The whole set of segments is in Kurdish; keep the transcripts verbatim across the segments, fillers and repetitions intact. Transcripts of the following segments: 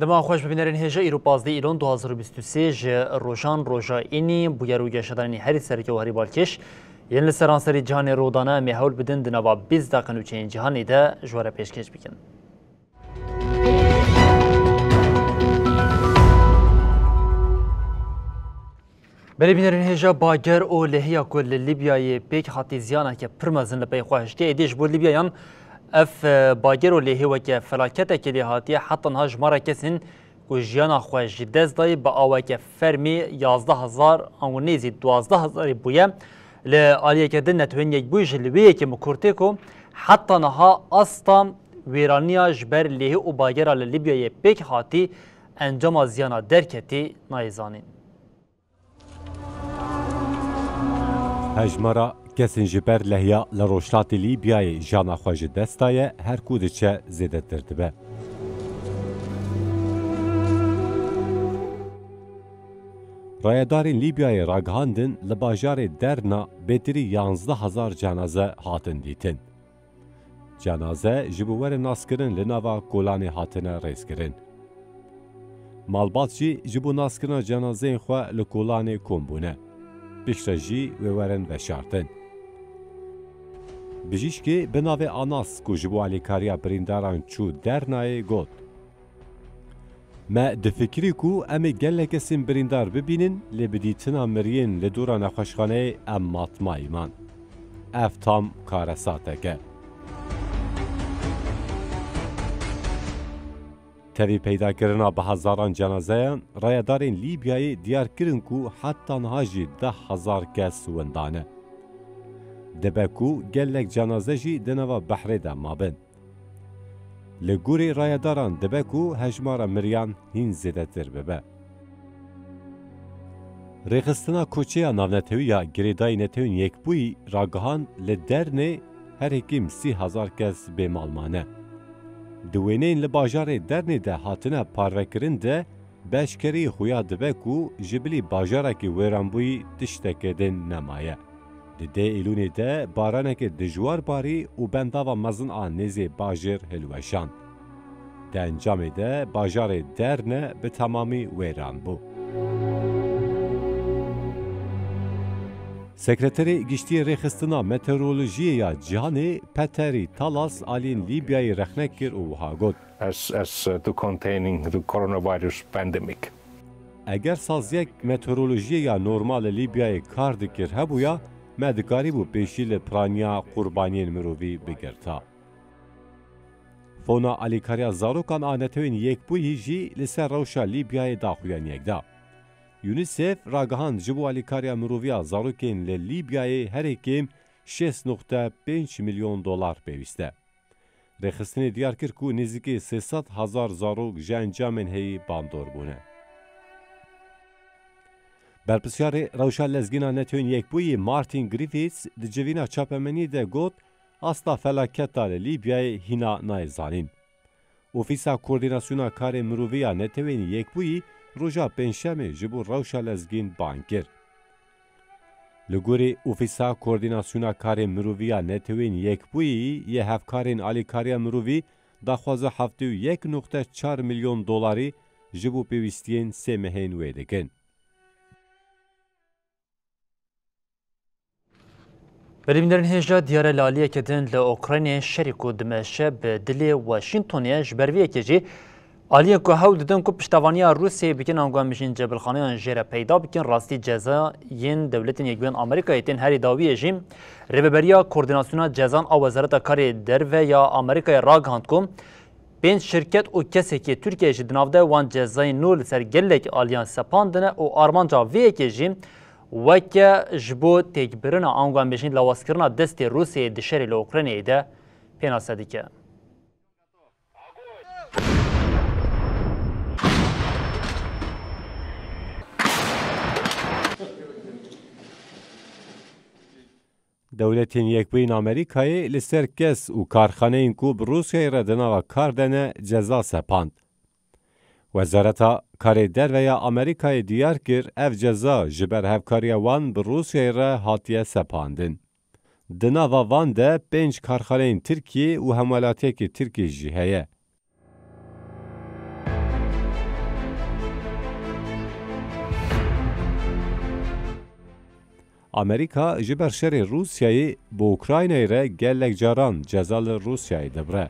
Dema xweş, bibînerên hêja, îro pazdeh îlon du hazar û bîst û sê ji rojan roja înî, bûyer û geşedanên herî sereke û herî balkêş yên li seranserî cîhanê rû dane, em ê hewl bidin di nava bîst deqe nûçeyên cîhanê de ji we re pêşkêş bikin. Belê bînerên hêja, bager û lêhiya ku li Lîbyayê pêk hatî ziyaneke pir mezin li pey xwe hiştiye. Êdî ji bo Lîbyayan ev, e, bager û lêhê weke felaketekê lê hatiye. Heta niha jimara kesên ku jiyana xwe ji dest dayî bi aweke fermî yazdeh hezar an ku nêzî duwazdeh hezarî bûye. Li aliyeke din Netewên Yekbûyî jî li wê yekê mikur tê ku heta niha asta wêraniya ji ber lêhê û bagera li Lîbyayê pêk hatî encama ziyana derketî nayê zanîn. Hejmara kesên ji ber lehiya li rojhilatê Lîbyayê jana xwe ji dest daye, her ku diçe zêdetir dibe. Rayedarên Lîbyayê ragihandin, li bajarê Derna bêtirî yanzdeh hezar cenaze hatin dîtin. Cenaze ji bo werin naskirin li nava kolanê hatine rêzkirin. Malbat jî ji bo naskirina cenazeyên xwe li kolanê kom bûne. Piştre jî wê werin veşartin. Bijîşkê bi navê Anas ku ji bo alîkariya birîndaran çû Dernayê got, Me difikirî ku em ê gelek kesên birîndar bibînin, lê bi dîtina miriyên li dora nexweşxaneyê em matmayî man. Ev tam karesatek e. Tevî peydakirina bi hezaran cenazeyan, rayedarên Lîbyayê diyar kirin ku heta niha jî deh hezar kes winda ne. Dibe ku gelek cenaze jî di nava behrê de mabin. Li gorî rayedaran dibe ku hejmara miriyan hîn zêdetir bibe. Rêxistina Koçeya Navnetewî ya Girêdayî Netewên Yekbûyî ragihand, li Dernê herî kêm sî hezar kes bêmal mane. Di wêneyên li bajarê Dernê de hatine parvekirin de, bi eşkeriyê xuya dibe ku ji bilî bajarekî wêranbûyî tiştekê din nemaye. Di deh Îlûnê de baraneke dijwar barî û bendava mezin a nêzê bajêr hilweşand. Di encamê de bajarê Derne bi temamî wêran bû. Sekreterê Giştî yê Rêxistina Meteorolojiyê ya Cîhanê Peteri Talas aliyên Lîbyayê rexne kir û wiha got, As, as, uh, to containing the coronavirus pandemic. Eger saziyek meteorolojiyê ya normal li Lîbyayê kar dikir hebûya, me dikarîbû pêşî li piraniya qurbaniyên mirovî bigirta. Fona Alîkariya Zarokan a Netewên Yekbûyî jî li ser rewşa Lîbyayê daxuyaniyek da. UNICEF ragihand, ji bo alîkariya miroviya zarokên li Lîbyayê herî kêm şêst nokte pênc milyon dolar pêwîst e. Rêxistinê diyar kir ku nêzîkî sê sed hezar zarok ji encamên heyî bandor bûne. Berpirsiyarê rewşa lezgîna Netewên Yekbûyî Martin Griffiths di civîna çapemeniyê de got, asta felaketa li Lîbyayê hîna nayê zanîn. Ofîsa Koordînasyona Karê Mirovî ya Netewên Yekbûyî roja Pêncşemê ji bo rewşa lezgîn bang kir. Li gorî Ofîsa Koordînasyona Karê Mirovî ya Netewên Yekbûyî yê hevkarên alîkariya mirovî daxwaza heftê û yek nokte çar milyon dolarî ji bo pêwîstiyên sê mehên wê dikin. Belê bînerên hêja, diyar e li aliyeke din li Ukraynê şerî ku dimeşe bi dilê Washingtonê ye, ji ber vê yekê jî aliyên ku hewl didin ku piştevaniya Rûsyayê bikin, ango em jîn cebilxaneyan jê re peyda bikin, rastî cezayên Dewletên Yekbûyên Amerîkayê tên herî dawiyê jî. Rêveberiya Koordînasyona Cezan a Wezareta Karê Derve ya Amerîkayê ragihand ku pênc şirket û kesekî Tirkiyeyê jî di nav de wan cezayên nû li ser gelek aliyan sepandine û armanca vê yekê jî weke ji bo têkbirina ango em bêjin lawazkirina destê Rûsyayê di şerê li Ukraynayê de pênase dike. Dewletên Yekbûyîn Amerîkayê li ser kes û karxaneyên ku bi Rûsyayê re di nava kar de ne ceza sepand. Wezareta Karê Derve ya Amerîkayê diyar kir, ev ceza ji ber hevkariya wan bi Rûsyayê re hatiye sepandin. Di nava van de pênc karxaneyên Tirkiyê û hemwelatiyekî Tirkî jî heye. Amerîka ji ber şerê Rûsyayê bi Ukraynayê re gelek caran ceza li Rûsyayê dibire.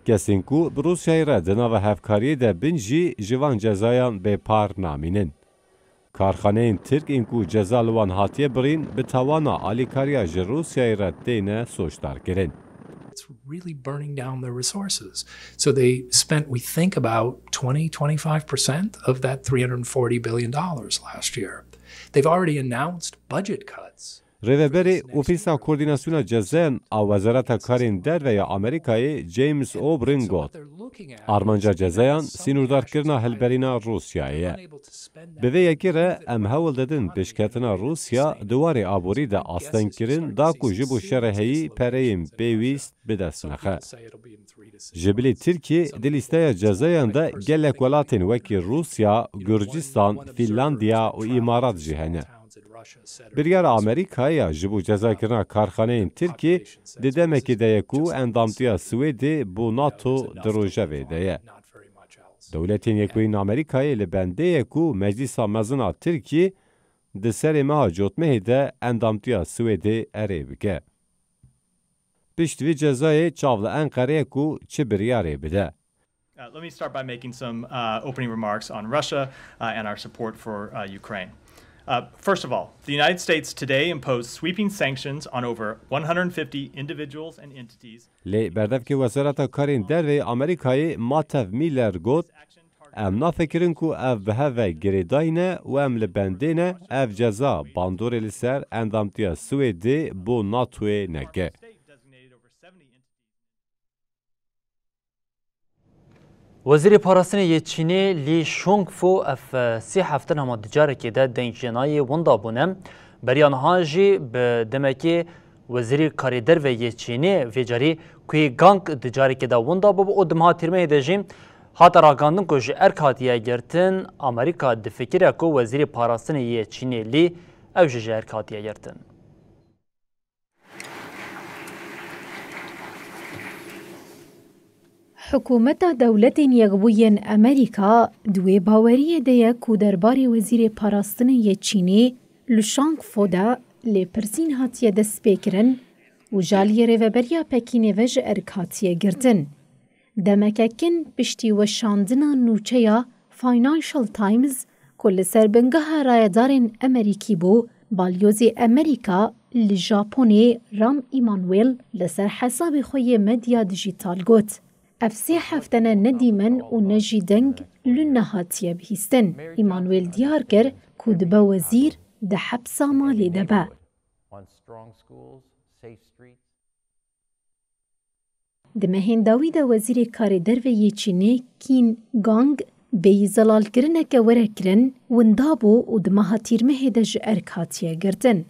Kesên ku bi Rûsyayê re di nava hevkariyê de bin jî ji van cezayan bêpar namînin. Karxaneyên Tirk ên ku ceza li wan hatiye birîn, bi tawana alîkariya ji Rûsyayê re têne soçdarkirin. It's really burning down their resources. So they spent, we think, about twenty, twenty-five percent of that three hundred forty billion dollars last year. They've already announced budget cuts. Rêveberê Ofîsa Koordînasyona Cezayan a Wezareta Karên Derve ya Amerîkayê, James O'Brien, got, armanca cezayan sînordarkirina hilberîna Rûsyayê ye. Bi vê yekê re em hewl didin pêşketina Rûsya di warê aborî de astengkirin da ku ji bo şereheyî pereyên pêwîst bi dest nexe. Ji bilî Tirkiyê di lîsteya cezayan de gelek welatên wekî Rûsya, Gurcistan, Fînlandiya û Îmarat jî hene. Biryara Amerîkayê ya ji bo cezakirina karxaneyên Tirkiyê di demekê de ye ku endamtiya Swêdê bo NATO di rojevê de ye. Dewletên Yekbûyîn Amerîkayê li bendê ye ku Meclîsa Mezin a Tirkiyê di serê meha Cotmehê de endamtiya Swêdê erê bike. Pişt vî cezayê çav li Enqereyê ku çi biryarê bide. Uh, let me start by making some uh, opening remarks on Russia uh, and our support for uh, Ukraine. Uh, first of all, the United States today imposed sweeping sanctions on over one hundred fifty individuals and entities. Lê berdevkê Wezareta Karên Derve yê Amerîkayê Matthew Miller got, em nafikirin ku ev bi hev ve girêdayî ne û em li bendê ne ev ceza bandorê li ser endamtiya Swêdê bo NATOyê neke. Wezîrê Parastinê yê Çînê Li Shangfu ev sê hefte hema di carekê de dengjenayê winda bûne. Beriya niha jî bi demekê Wezîrê Karê Derve yê Çînê vê carî Kuê Gang di carekê de winda bû û di meha tîrmehê de jî hate ragihandin ku ji erk hatiye girtin, Amerîka difikire ku Wezîrê Parastinê yê Çînê Lî ew jî ji erk hatiye girtin. Hikûmeta Dewletên Yekbûyên Amerîka di wê baweriyê de ye ku derbarê Wezîrê Parastinê yê Çînê Li Shangfu de lêpirsîn hatiye destpêkirin û ji aliyê Rêveberiya Pekînê ve ji erk hatiye girtin. Demeke kin piştî weşandina nûçeya Financial Times ku li ser bingeha rayedarên Amerîkî bû, balyozê Amerîka li Japonê Rahm Emanuel li ser hesabê xwe yê medya dijîtal got, ev sê hefte ne ne dîmen û ne jî deng li nehatiye bihîstin. Emanuel diyar kir ku dibe wezîr di hepsa malê de be. Di mehên dawî de Wezîrê Karê Derve yê Çînê Qin Gang bêyî zelalkirineke were kirin, winda bû û di meha Tîrmehê de ji erk hatiye girtin.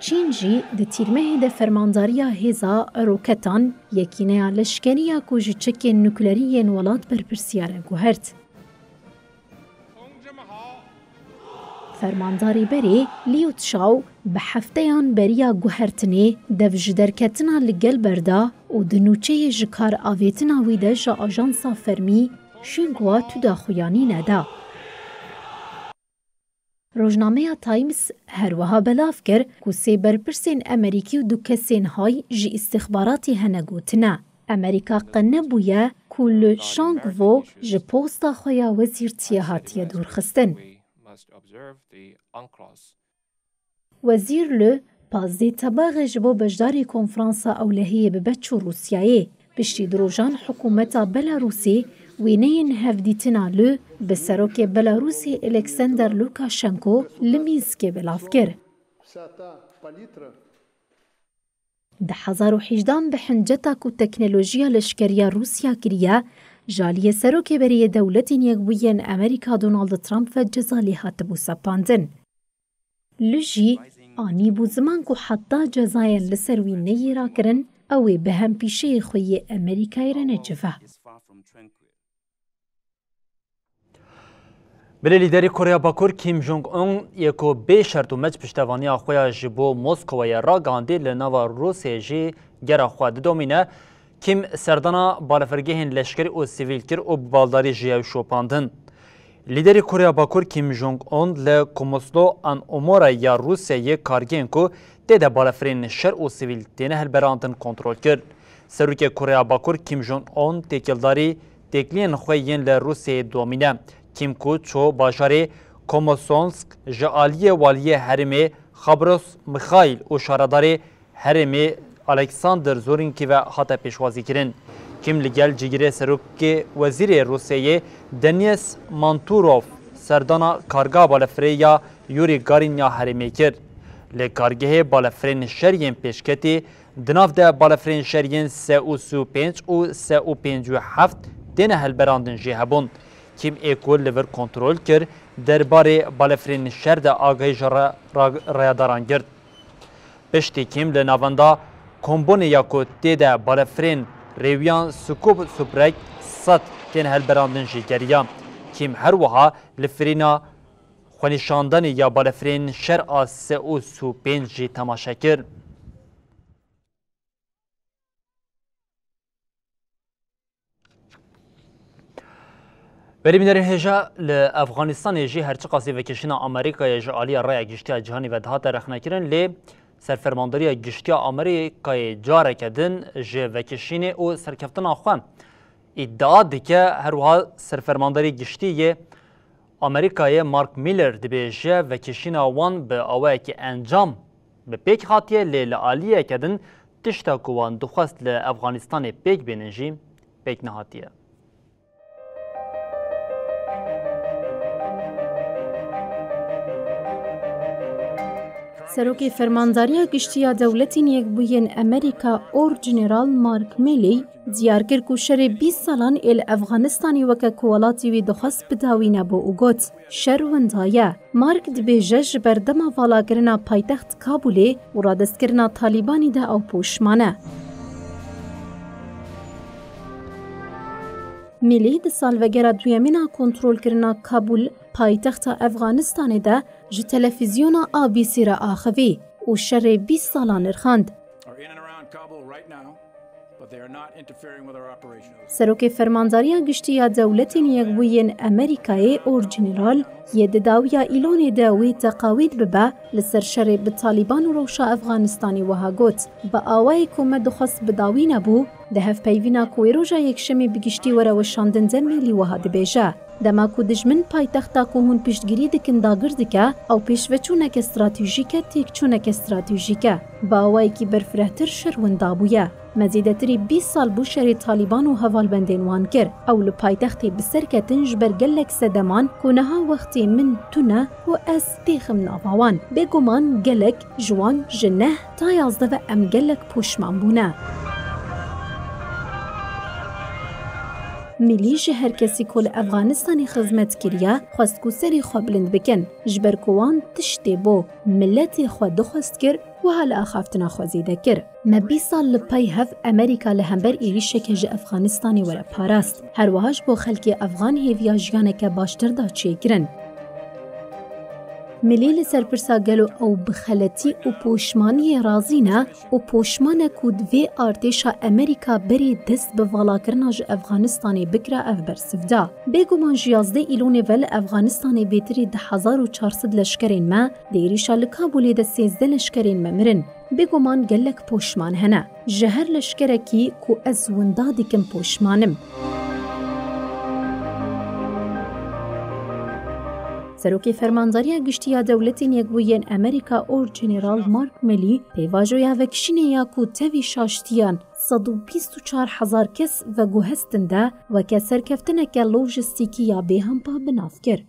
Çîn jî di Tîrmehê de fermandariya hêza roketan, yekîneya leşkerî ya ku ji çekên nuklerî yên welat berpirsiyar e, guhert. Fermandarê berê Liu Chao bi hefteyan beriya guhertinê dev ji derketina li gel berda û di nûçeyê ji kar avêtina wî de ji ajansa fermî Xinhua tu daxuyanî neda. Rojnameya Times her wiha belav kir ku sê berpirsên Amerîkî û du kesên hay ji îstixbaratê hene gotine. Amerîka qe nebûye ku Li Shangfu ji posta xwe ya wezîrtiyê hatiye dûrxistin. Wezîr Li pazdeh Tebaxê ji bo beşdarî konferansa ewlehiyê bibe çû Rûsyayê. Piştî du rojan hikûmeta Belarûsê wêneyên hevdîtina Li bi serokê Belarûsê Alexander Lukashenko li Mînskê belav kir. Di hezar û hejdehan bi hinceta ku teknolojiya leşkeriya Rûsya kiriye, ji aliyê Serokê Berê yê Dewletên Yekbûyî yên Amerîka Donald Trump ve ceza lê hatibû sepandin. Li jî anîbû ziman ku heta cezayên li ser wî neyê rakirin, ew ê bi hempîşeyê xwe yê Amerîkayê re necive. Belê lîderê Koreya Bakur Kim Jong-un yê ku bê şert û mec piştevaniya xwe ya ji bo Moskowayê ragihandî, li nava Rûsyayê jî gera xwe didomîne. Kim serdana balafirgehên leşkerî û sivîl kir û bi baldarî ji hev şopandin. Lîderê Koreya Bakur Kim Jong-un li Komoslo an Omora ya Rûsyayê kargehên ku tê de balafirên şer û sivîl têne hilberandin kontrol kir. Serokê Koreya Bakur Kim Jong-un têkildarî têkiliyên xwe yên li Rûsyayê domîne. Kim ku çû bajarê Komosonsk ji aliyê waliyê herêmê Xabros Mikhail û şaredarê herêmê Alexander Zorinkî ve hate pêşwazîkirin. Kim li gel cîgirê serokê wezîrê Rûsyayê Denis Manturov serdana karga balefirê ya Yuri Garin ya herêmê kir. Li kargehê balefirên şer yên pêşketî di nav de balefirên şer yên sê û sî û pênc û sê û pêncî û heft têne hilberandin jî hebûn. Kim ê ku li vir kontrol kir, derbarê balefirên şer de agahî ji re-, ra-, rayadaran girt. Piştî Kim li navenda kombûnê ya ku tê de balefirên rêwiyan Sukub Suprek sed tên hilberandin jî geriya. Kim her wiha li firîna xwenîşandanê ya balefirên şer a sê û sî û pênc jî temaşe kir. Belê bînerên hêja, li Efxanistanê jî her çiqasî vekişîna Amerîkayê ji alî ya raya giştî ya cîhanî ve dihate rexnekirin, lê Serfermandariya Giştî ya Amerîkayê careke din ji vekişînê û serkeftina xwe îdia dike. Her wiha Serfermandarê Giştî yê Amerîkayê Mark Miller dibêje, vekişîna wan bi awayekî encam bi pêk hatiye, lê li aliyeke din tişta ku wan dixwest li Efxanistanê pêk bênin jî pêk nehatiye. Serokê Fermandariya Giştî ya Dewletên Yekbûyên Amerîka, Orgeneral Mark Milley, diyar kir ku şerê bîst salan ê li Efxanistanê weke ku welatê wî dixwest bi dawî nebû û got, şer winda ye. Mark dibêje, ji berdema valakirina paytext Kabûlê û radestkirina Talîbanî de ew poşman e. Mîlî di salvegera duyemîn a kontrolkirina Kabûl, paytexta Efxanistanê de ji telefîzyona A B C re axivî û şerê bîst salan nirxand. Are in and around Kabul right now, but they are not interfering with our operations. Serokê Fermandariya Giştî ya Dewletên Yekbûyên Amerîkayê Orgeneral yê di dawiya Îlonê de wê teqawîd bibe li ser şerê bi Talîban û rewşa Efxanistanê wiha got, bi awayê ku me dixwest bi dawî nebû, di hevpeyvîna ku wê roja Yekşemê bi giştî were weşandin de Mîlî wiha dibêje. Dema ku dijmin paytexta ku hûn piştgirî dikin dagir dike, ew pêşveçûneke stratejîk e, têkçûneke stratejîk e. Bi awayekî berfirehtir şer winda bûye. Me zêdetirî bîst sal bû şerê Talîban û hevalbendên wan kir. Ew li paytextê bi ser ketin ji ber gelek sedeman ku niha wextê min tune û ez têxim nava wan. Bêguman gelek ji wan ji neh ta yazdeh ve em gelek poşman bûne. Mîlî ji her kesî ku li Efxanistanê xizmet kiriye, xwest ku serê xwe bilind bikin, ji ber ku wan tiştê bo miletê xwe dixwest kir, wiha li axaftina xwe zêde kir. Me bîst sal li pey hev Amerîka li hember êrîşeke ji Efxanistanê were parast. Her wiha ji bo xelkê Efxan hêviya jiyaneke baştir da çêkirin. Milî li ser pirsa gelo ew bi xeletî û poşmaniyê razî ne û poşman e ku divê artêşa Amerîka berê dest bi valakirina ji Efxanistanê bikira ev bersiv da. Bêguman ji yazdeh Îlonê ve li Efxanistanê bêtirî du hezar û çar sed leşkerên me, di êrîşa li Kabûlê de sêzdeh leşkerên me mirin. Bêguman gelek poşman hene. Ji her leşkerekî ku ez winda dikim poşman im. Serokê Fermandariya Giştî ya Dewletên Yekbûyên Amerîka Orgeneral Mark Milley pêvajoya vekişînê ya ku tevî şaştiyan sed û bîst û çar hezar kes veguhestin de weke serkeftineke lojistîkî ya bêhempa bi nav kir.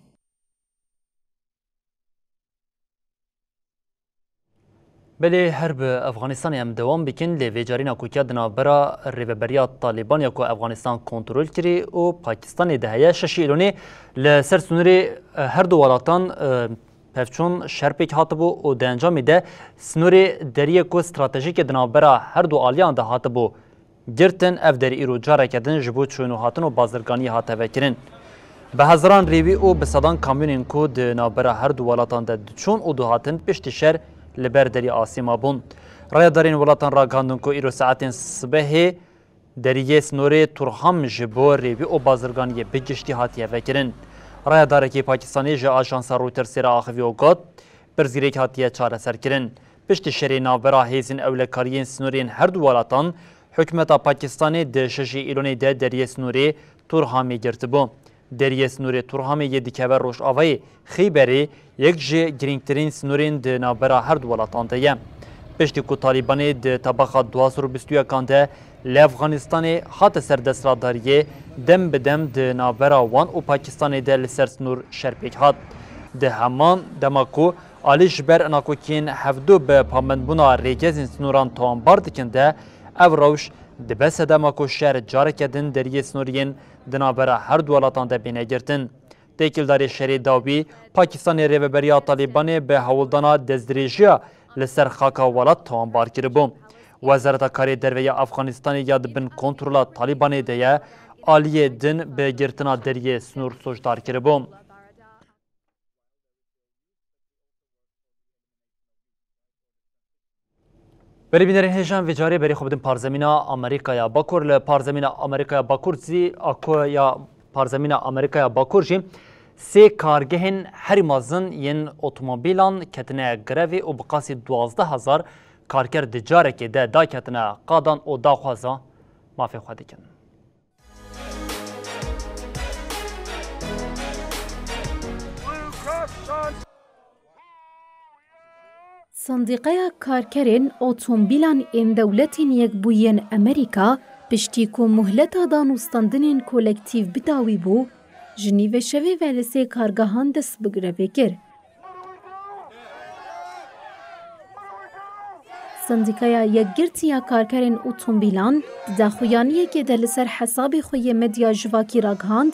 Belê her bi Efxanistanê em dewam bikin, lê vê carîna ku ket di navbera rêveberiya Talîban ya ku Efxanistan kontrol kirî û Pakistanê de heye, şeşê Îlonê li ser sînorê, e, her du welatan, e, Pevçûn şer pêk hatibû û di encamê de sînorê deriyê ku stratejîk e di navbera her du aliyan de hatibû girtin, ev derî îro careke din ji bo çûn û hatin û bazirganiyê hate vekirin. Bi hezaran rêwî û bi sedan kamyonên ku di navbera her du welatan de diçûn û dihatin piştî şer li ber derî asê mabûn. Rayedarên welatan ragihandin ku îro saetên sibehê deriyê sînorê Turham ji bo rêwî û bazirganiyê bi giştî hatiye vekirin. Rayedarekî Pakistanê ji ajansa Reutersê re axiviye û got, pirsgirêk hatiye çareserkirin. Piştî şerê navbera hêzên ewlekariyên sînorên her du welatan, hikûmeta Pakistanê di şeşê Îlonê de deriyê sînorê Turhamê girtibû. Deriyê sînorê Turhamê yê dikeve rojavayê Xeyberê yek ji girîngtirîn sînorên di navbera her du welatan de ye. Piştî ku Talîbanê di tebaxa du hazar û bîst û yekan de li Efxanistanê hate ser desthilatdariyê, dem bi dem di navbera wan û Pakistanê de li ser sînor şer pêk hat. Di heman dema ku alî ji ber nakokiyên hevdu bi pabendbûna rêgezên sînoran tawanbar dikin de, ev rewş dibe sedema ku şer careke din deriyê sînoriyên di navbera her du welatan de bêne girtin. Têkildarê şerê dawî, Pakistanê rêveberiya Talîbanê bi hewldana destdirêjiya li ser xaka welat tawanbar kiribû. Wezareta Karê Derve ya Efxanistanê ya di bin kontrola Talîbanê de ye, aliyê din bi girtina deriyê sînor soçdar kiribû. Berê bînerên hêjan, vê carê berê xwe bidin parzemîna Amerîkaya Bakur. Li parzemîna Amerîkaya Bakur zî ako ya parzemîna Amerîkaya Bakur jî sê kargehên herî mezin yên otomobîlan ketine grevê û bi qasî duwazdeh hezar karker di carekê de daketine qadan û daxwaza mafê xwe dikin. Sendîqeya Karkerên Otomobîlan ên Dewletên Yekbûyî yên Amerîka, piştî ku muhleta danûstandinên kolektîf bi dawî bû, ji nîvê şevê ve li sê kargehan dest bi grevê kir. Sendîkaya Yekgirtî ya Karkerên Otomobîlan di daxuyaniyekê de li ser hesabê xwe yê medya civakî ragihand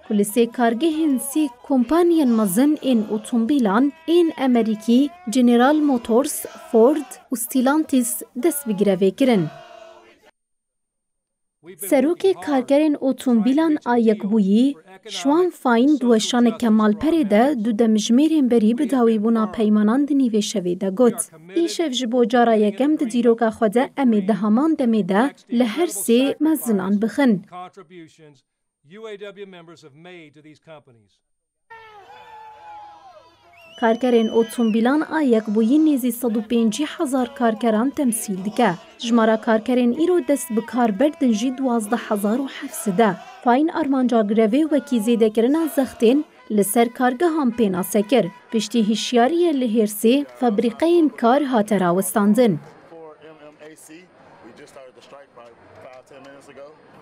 ku li sê kargehên sê kompaniyên mezin ên otomobîlan ên Amerîkî, General Motors, Ford û Stellantis dest bi grevê kirin. Serokê Karkerên Otomobîlan a Yekbûyî, Şwan Fayn, di weşaneke malperê de du demjimêrên berî bi dawîbûna peymanan di nîvê şevê de got, Îşev ji bo cara yekem di dîroka xwe de em ê di heman demê de li her sê mezinan bixin. Karkerên otomobîlan a Yekbûyî nêzî sed û pêncî hezar karkeran temsîl dike. Jimara karkerên îro dest bi kar berdin jî duwazdeh hezar û heft sed e. Fayn armanca grevê wekî zêdekirina zextên li ser kargehan pênase kir. Piştî hişyariyê li hêrsê, fabrîqeyên kar hate rawestandin.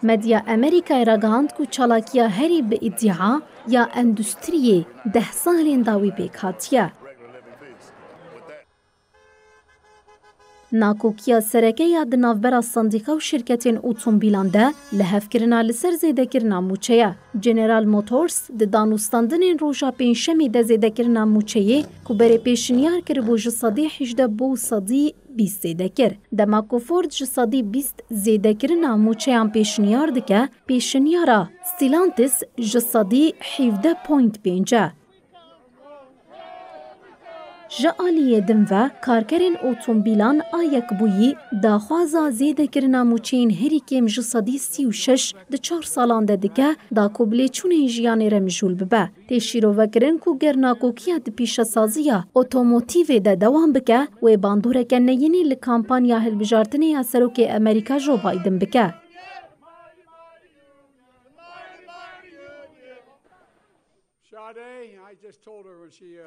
Medya Amerîkayê ragihand ku çalakiya herî bi îdîa ya endustriyê deh salên dawî pêk hatiye. Nakokiya sereke ya di navbera sendîka û şirketên otomobîlan de lihevkirina li ser zêdekirina mûçe ye. General Motors di danûstandinên roja pêncşemê de zêdekirina mûçeyê ku berê pêşniyar kiribû ji sedî hejdeh bo sedî bîst zêde kir. Dema ku Ford ji sedî bîst zêdekirina mûçeyan pêşniyar dike, pêşniyara Stellantis ji sedî hevdeh point pênc e. Ji aliyê din ve, karkerên otomobîlan a Yekbûyî daxwaza zêdekirina mûçeyên herî kêm ji sedî sî û şeş di çar salan de dike, da ku bi lêçûnên jiyanê re mijûl bibe. Tê şîrovekirin ku ger nakokiya di pîşesaziya otomotîvê de dewam bike, wê bandoreke neyînî li kampanya hilbijartinê ya Serokê Amerîka Joe Biden bike.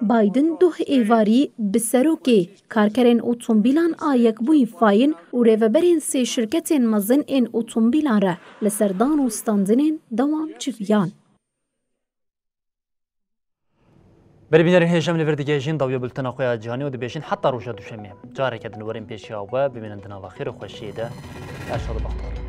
Biden doh êvarî bi serokê karkerên otomobîlan a Yekbûyî Fayn û rêveberên sê şirketên mezin ên otomobîlan re li ser dan û standinên dewam çiviyan. Berê bînerên hêja, em li vir digihêjin dawiya bultena xwe ya cîhanê û dibêjin heta roja duşemê. Careke din werin pêşiya we, bimînin di nava xêr û xweşiyê de. Her şad û bextewar.